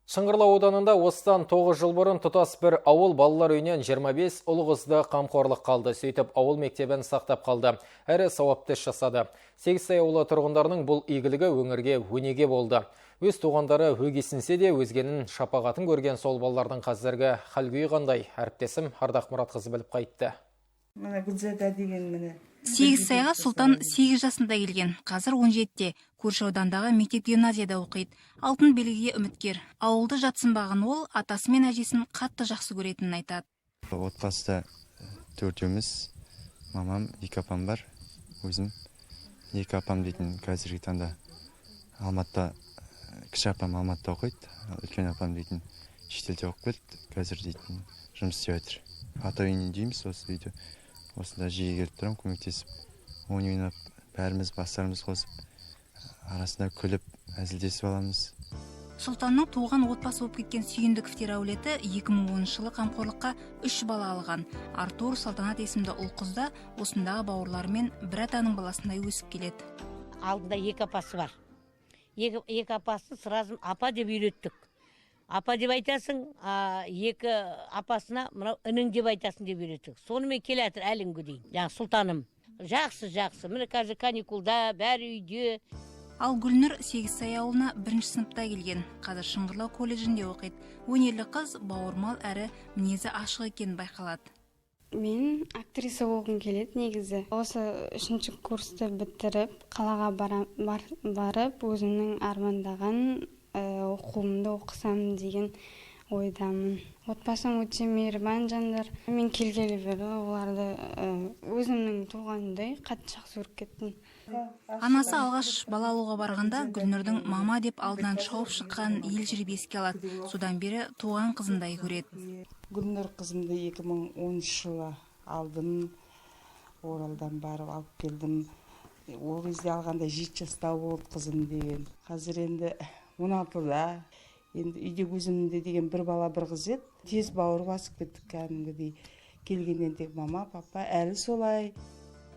Шыңғырлау ауданында осыдан 9 жыл бұрын тұтас бір ауыл балалар үйінен 25 ұл қызды қамқорлық қалды. Сөйтіп ауыл мектебін сақтап қалды. Әрі сауапты іс жасады. Сегізсай ауылы тұрғындарының бұл игілігі өңірге өнеге болды. Өз туғандары өгейсінсе де өзгенің шапағатын көрген сол балалардың қазіргі хал-күйі қандай? Әріптесім Ардақ Мұратқызы біліп қайтты. Мына Гүлзада деген міне. Сегізсайға Сұлтан 8 жасында келген. Қазір 17-те. Көрші аудандағы мектеп гимназияда оқиды. Алтын белгіге үміткер. Ауылды жатсынбаған ол атасы мен әжесін қатты жақсы көретінін айтады. Отбасыда төртеуміз, мамам, екі апам бар, өзім. Екі апам дейтін қазіргі таңда Алматыда, кіші апам Алматыда оқиды, үлкен апам дейтін шетелде оқып келді, қазір дейтін жұмыс істеп жатыр. Ата үйіне дейміз, осы үйде. Осында жиі келіп тұрамын, көмектесіп, ойын ойнап, бәріміз бастарымыз қосып, арасында күліп, әзілдесіп аламыз. Сұлтанның туған отбасы болып кеткен Сүйіндіковтер әулеті 2010 жылы қамқорлыққа 3 бала алған. Артур, Салтанат есімді ұл қыз да осындағы бауырларымен бір атаның баласындай өсіп келеді. Алдында екі апасы бар. Екі апасын сразу апа деп үйреттік. Апа деп айтасың, екі апасына мынау інің деп айтасың деп үйреттік. Сонымен келе жатыр әлі күнге дейін. Жаңа Сұлтаным. Жақсы, жақсы. Міне қазір каникулда, бәрі үйде. Ал Гүлнұр Сегізсай ауылына бірінші сыныпта келген. Қазір Шыңғырлау колледжінде оқиды. Өнерлі қыз бауырмал әрі мінезі ашық екені байқалады. Мен актриса болғым келеді негізі. Осы 3-ші курсты бітіріп, қалаға барып, өзімнің армандаған оқуымды оқысам деген ойдамын. Отбасым өте мейірбан жандар. Мен келгелі бері оларды өзімнің туғанымдай қатты жақсы көріп кеттім. Анасы алғаш бала алуға барғанда Гүлнұрдың мама деп алдынан шауып шыққанын елжіреп еске алады. Содан бері туған қызындай көреді. Гүлнұр қызымды 2010 жылы алдым. Оралдан барып алып келдім. Ол кезде алғанда 7 жаста болды қызым деген. Қазір енді 16-да. Енді үйде өзімде деген бір бала бір қыз еді. Тез бауыр басып кеттік кәдімгідей. Келгеннен тек мама, папа әлі солай.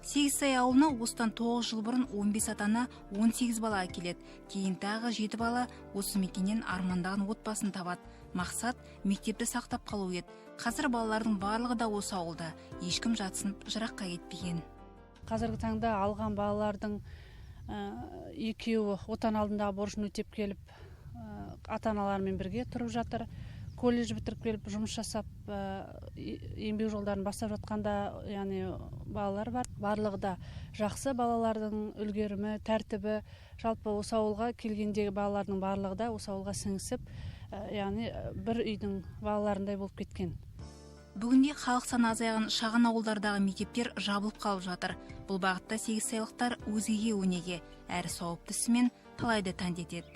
Сегізсай ауылына осыдан 9 жыл бұрын 15 ата-ана 18 бала әкеледі. Кейін тағы 7 бала осы мекеннен армандаған отбасын табады. Мақсат мектепті сақтап қалу еді. Қазір балалардың барлығы да осы ауылда. Ешкім жатсынып жыраққа кетпеген. Қазіргі таңда алған балалардың екеуі отан алдындағы борышын өтеп келіп, ата-аналарымен бірге тұрып жатыр. Колледж бітіріп келіп жұмыс жасап, еңбек жолдарын бастап жатқанда, яғни балалар бар. Барлығы да жақсы, балалардың үлгерімі, тәртібі, жалпы осы ауылға келгендегі балалардың барлығы да осы ауылға сіңісіп, яғни бір үйдің балаларындай болып кеткен. Бүгінде халық саны азайған шағын ауылдардағы мектептер жабылып қалып жатыр. Бұл бағытта сегізсайлықтар өзгеге өнеге, әрі сауапты ісімен талайды тәнті етеді.